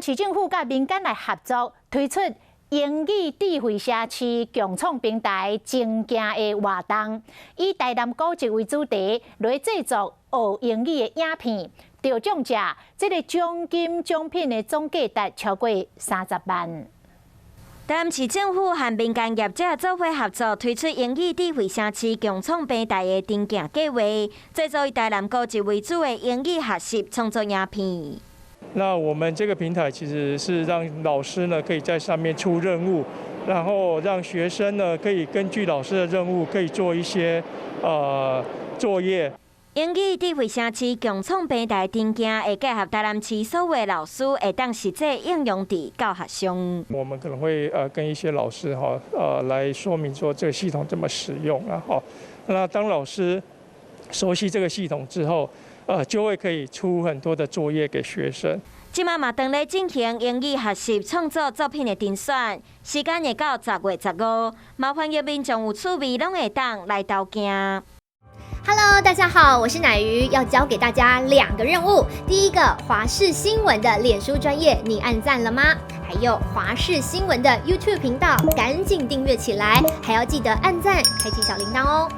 南市政府佮民間來合作，推出英語智慧城市共創平台情境的活動，以台南古蹟為主題來製作學英語的影片，得獎者這个獎金獎品的總價值超過30萬。台南市政府和民間業者做伙合作，推出英語智慧城市共創平台的情境計劃，製作以台南古蹟為主的英語學習創作影片。那我們這個平台其實是讓老師呢可以在上面出任務，然後讓學生呢可以根據老師的任務可以做一些作業。英語智慧城市共創平台情境會結合台南市所有老師，會當實際應用佇教學上。我們可能會跟一些老師哈來說明說這個系統怎麼使用啊，哈。那當老師熟悉這個系統之後，就會可以出很多的作業給學生。這馬嘛當咧進行英語學習創作作品的甄選，時間會到10月15，嘛歡迎民眾有趣味攏會當來投件。 Hello，大家好，我是奶魚，要教給大家兩個任務。第一個，華視新聞的臉書專頁，你按讚了嗎？還有華視新聞的 YouTube 頻道，趕緊訂閱起來，還要記得按讚，開啟小鈴鐺哦。